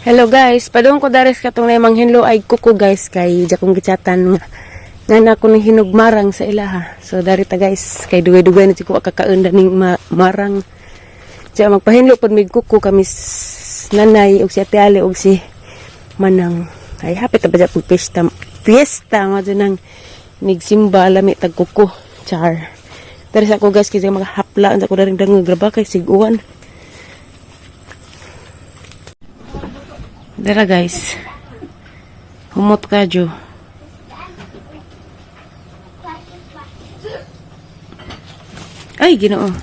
Hello guys, padung ko dares katong na manghinlo ay kuko guys, kay jakong gichatan nga nga na ko ning hinugmarang sa ilaha. So dari ta guys, kay dugay-dugay na ko kakaon ning marang. Siya magpahinlo pod mig kuko kami nanay ug si Ate Ali ug si Manang. Ay hapit ta ba pag fiesta fiesta nga dyan nang nigsimba lami tag kuko. Char. Dari sa ako guys, kay makahapla unsa ko daring dangog graba kay siguan. Dara guys. Humot ka, Jo. Ay, Ginoo.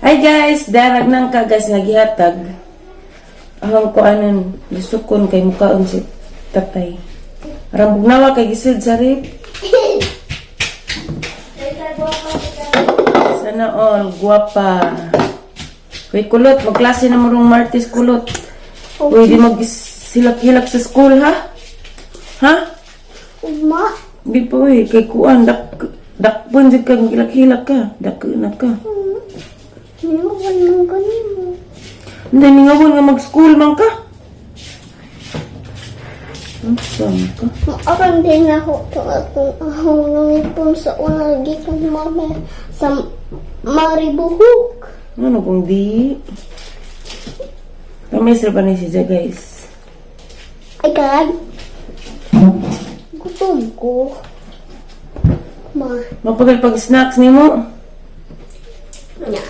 Hi guys, darag nang ka guys nagihatag. Ang kuanan, gisukon kay mukaon si tatay. Rambog nawa kay gisid sa rip. Sana all guwapa. Kuy kulot, magklase na mo rong Martes, kulot. Uy, di mag hilak-hilak sa school ha? Ha? Uma. Di pa uy, kay kuan dakpon jud kang hilak-hilak ka. Dak na ka. Minuwan man kanimo. Hindi, ningawon nga mag-school man ka. Unsa man ka? Aron din ako itong akong ahong nangipon sa una gikan mama sa Maribuhok. Ano kung di? Pamis ra pa ni siya guys. Ay, kay. Gutom ko. Ma. Mapagal pag snacks nimo. Nya.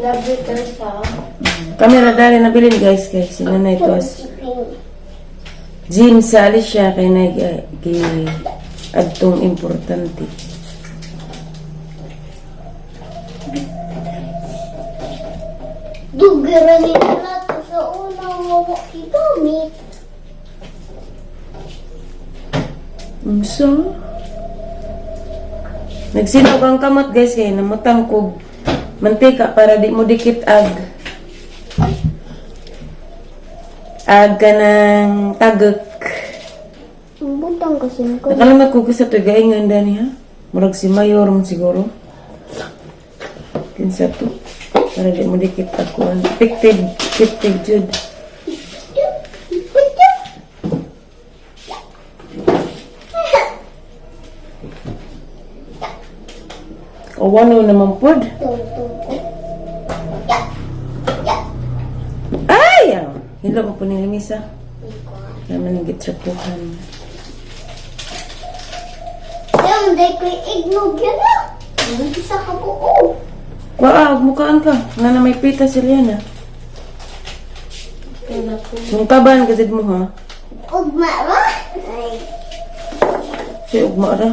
Love you, sa. Kamera dali nabilin guys kay si nanay to as gym sa siya kay nag gi adtong importante. Dugira ni plato sa una wawa gigamit. Unsa? Nagsinog ang kamot guys kay namutang kog mantika para di mo dikit ag kanang tagok. Butang kasi ko. Nakalimot ko sa to gaingan dani ha. Murag si Mayor mo siguro. Kinsa to? Para di mo dikit ag kuan. Effective, effective jud. Kawano naman pod. Ay! Ah, hilo mo po ni Lamisa. Naman ang gitrapuhan. Yung day ko ignog yun ah. Hindi sa kabuo. Kuha, huwag mukaan ka. Nga na may pita si Liana. Sungkaban ka mo ha. Ugma ba? Ay. Si ugma ra.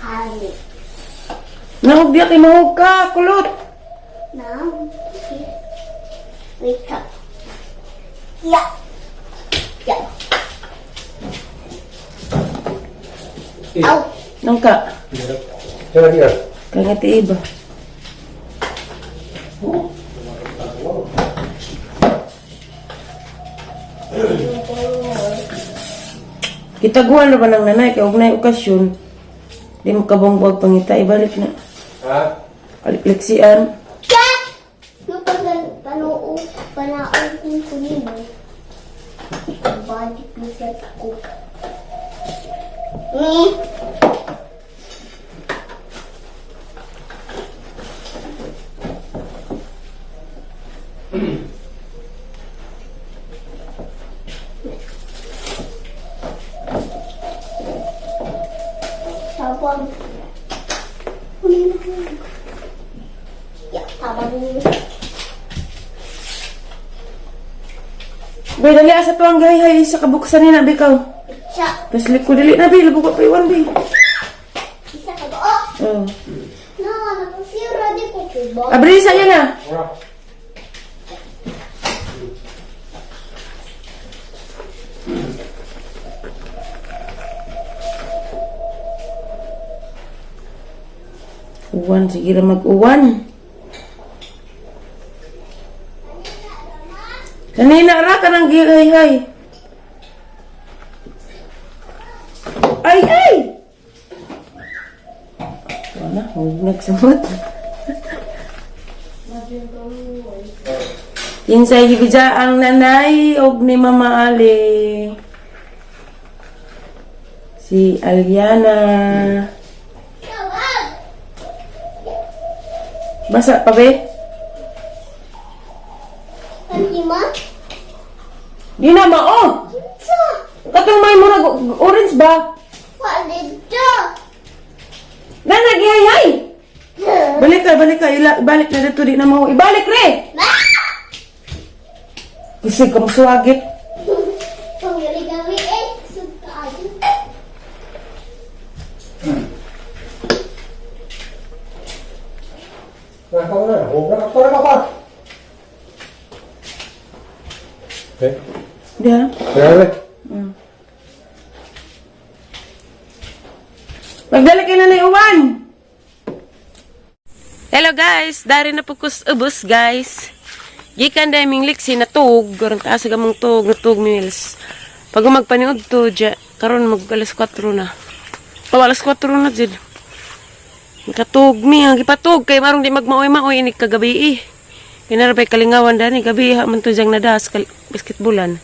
Hari. Nahog diya kay mahog ka, kulot. Now, wake up. Yeah. Yeah. Ow. Nang ka. Here, here. Kaya nga ti iba. Kitaguan na ba ng nanay? Kaya huwag na yung okasyon. Di mo kabongwag pangita. Ibalik na. Ha? Aliksian. Cat! Yung pag panoo, panaon ko nimo. Body piece ko. Ni. Sabon. Ya, sabon. Bay, dali asa to ang gay sa kabuksan ni na, bikaw. Siya. Tapos liko dili na, bi. Labuko pa iwan, bi. Isa ka ba? Oh! Oh. No, nakasira di ko kubo. Abri, sa'yo na. Ora. Uwan, sige ra mag-uwan. Kanina ra ka nang gihay-hay. Ay, ay! Wala, huwag nagsamot. Kinsay gibidya ang nanay og ni Mama Ali. Si Aliana. Basa pa be? Lima? Di na mao. Sa! Katong may murag orange ba? Palito! Nana gihay-hay. Balik ka, balik ka. Ila, balik na dito di na mao. Ibalik re. Kasi ka masuwagit. Panggabi eh, sugkado. Nakaw na. Huwag na ka pa pa. Okay. Di ha? Kaya Magdala kay Nanay Uwan. Hello guys, dari na po kus ubos guys. Gikan dahil ming liksi na tug, karon taas sa gamong tug, na tug mils. Pag magpaniod to, dya, karon mag alas 4 na. O alas 4 na jud. Nakatug mi, ang gipatug kay marong di magmaoy-maoy ini kagabi eh. Kinarabay kalingawan dani gabi ha man to diyang nadas kal basketbolan.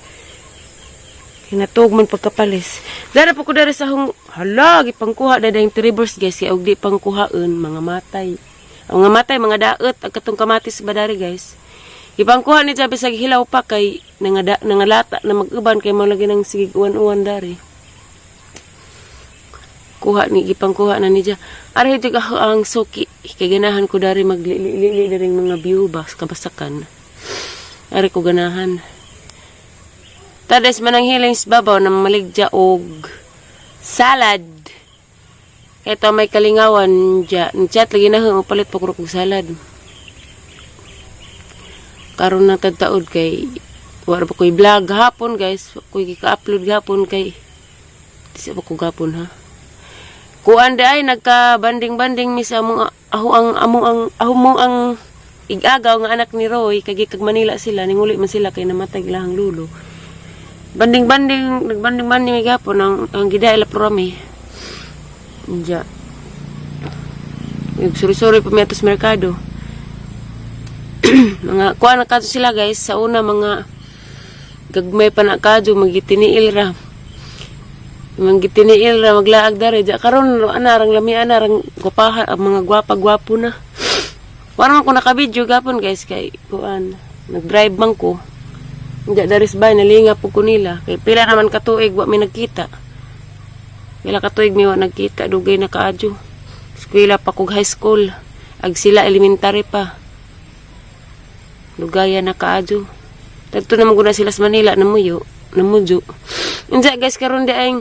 Hinatog man pagkapalis. Dara po ko dara sa hong hala gipangkuha na dayong tribers guys kay og di pangkuhaon mga matay. Ang mga matay mga daot ag katong kamatis ba dari guys. Gipangkuha ni Jabe sa hilaw pa kay nangada, nangalata na mag-uban kay mo lagi nang sige uwan-uwan dari. Kuha ni gipangkuha na ni Ja. Ari jud ako ang suki kay ganahan ko dari maglili-lili daring mga view ba sa kabasakan. Ari ko ganahan. Tades manang hilings babaw na maligja og salad. Ito may kalingawan dya. Chat lagi na ho, palit pa ko og salad. Karon na tagtaod kay wala pa ko'y vlog hapon guys. Ko'y gika-upload gapon kay di sa pa ko gapon ha. Kuan di ay nagka banding-banding mi sa among aho ang among ang aho mo ang igagaw nga anak ni Roy kay gikag Manila sila ninguli man sila kay namatay ilahang lulo. Banding-banding nagbanding-banding mi gapon ang gidail programi. Inja. Yung suri-suri pa mi ato sa merkado. Mga kuan na kadto sila guys sa una mga gagmay pa na kadto magitiniil ra. Manggitiniil ra maglaag dere ja karon ana rang lami ana rang gwapahan ang mga gwapa-gwapo na. Wala man ko naka-video gapon guys kay kuan nag-drive man ko. Hindi daris bay nalinga po ko nila kay pila naman katuig wa mi nagkita. Pila katuig mi wa nagkita dugay na kaadyo. Eskwela pa kog high school. Ag sila elementary pa. Lugaya na kaadyo. Tagto naman guna sila sa Manila namuyo, namudyo. Unsa guys karon di ay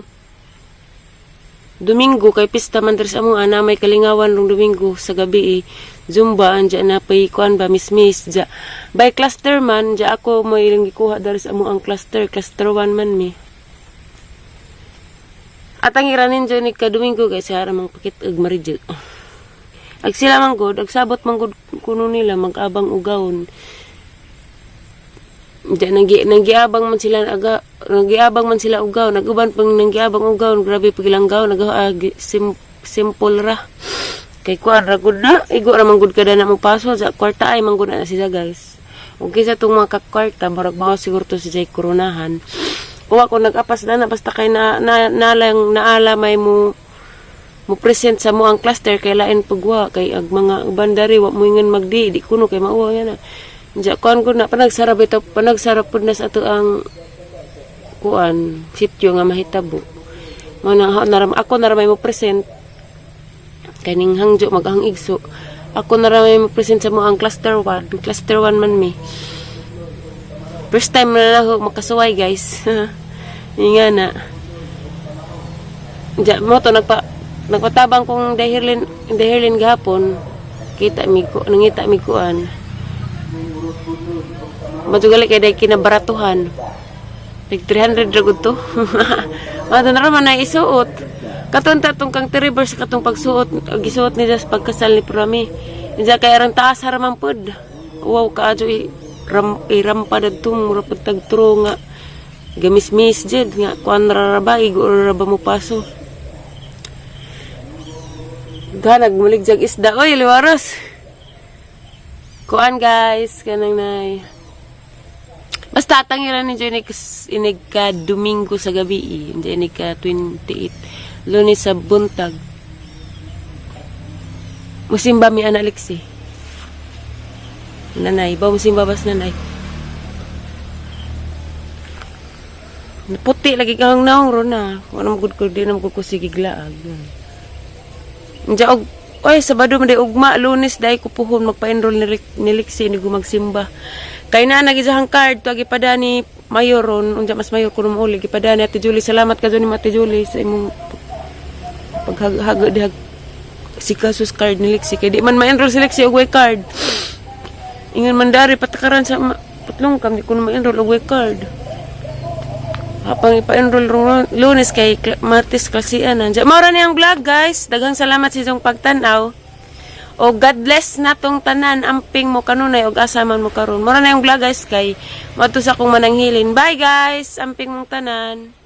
Domingo kay pista man diri sa among ana may kalingawan rong Domingo sa gabi eh. Zumba anja na pay kuan ba mismis ja. By cluster man ja ako may ilang gikuha diri sa among ang cluster, cluster 1 man mi. At ang iranin dyan ni ka Domingo guys sa mang pakit og maridyo. Ag sila man god, ag sabot man god kuno nila mag-abang ugawon. Diyan nanggiabang man sila aga nanggiabang man sila ugaw naguban pang nanggiabang ugaw grabe pagilanggaw nag simple ra kay kuan ra gud na igo ra man gud kada na mo paso sa kwarta ay man gud na siya guys. Ug kinsa tong mga kakwarta murag mao siguro to si Jay koronahan. Kuwa ko nag-apas na na basta kay na, na, nalang naala may mo mo present sa mo ang cluster kay lain pagwa kay ag mga uban dari wa mo ingon magdi di kuno kay mauwa yan na. Diya kuan ko na panagsara bitaw panagsara pud na sa ato ang kuan sityo nga mahitabo. Mo na naram ako naramay mo present kaning hangjo maghang igso. Ako naramay mo present sa mo ang cluster 1, cluster 1 man mi. First time na ako makasuway guys. Nga na. Diya mo to nagpatabang kong dahirlin dahirlin gahapon. Kita mi ko nangita mi kuan. Matugali kay day kinabaratuhan. Like 300 ra gud to. Mato na ra man na isuot. Katong tatong kang Trevor sa katong pagsuot, gisuot ni sa pagkasal ni Prami. Insa kay arang taas haraman pod. Wow kaadyo i ram, irampa dadto, mura pud tagtro nga gamismis jud nga kuan ra ra ba, igo ra ba mo paso. Ganag mulig jag isda oy liwaros. Kuan guys, kanang nay. Basta tangiran ni Joy inig ka Domingo sa gabi eh. Hindi inig ka 28. Lunes sa buntag. Musimba mi ana Lexi. Nanay, ba musimba bas nanay? Puti lagi kang naong ro na. Wala mo gud ko di na mo gud ko sige glaag. Diya og oy Sabado man day ugma, Lunes day ko puhon magpa-enroll ni Lexi ni magsimba. Kay na nagizahang card to gipada ni mayor ron, unja mas mayor kuno mouli gipada ni Ate Julie. Salamat ka ni Ate Julie sa imong paghagag dihag si kasus card ni Lexi kay di man ma-enroll si Lexi og way card. Ingon man dari patakaran sa patlong kam di ko na ma-enroll og way card. Hapang ipa-enroll rong Lunes kay Martes klasian nandiyan. Mao ra ni ang vlog guys. Daghang salamat sa inyong pagtan-aw. O God bless natong tanan, amping mo kanunay og asa man mo karon. Mao ra na yung vlog guys kay moadto sa akong mananghilin. Bye guys. Amping mong tanan.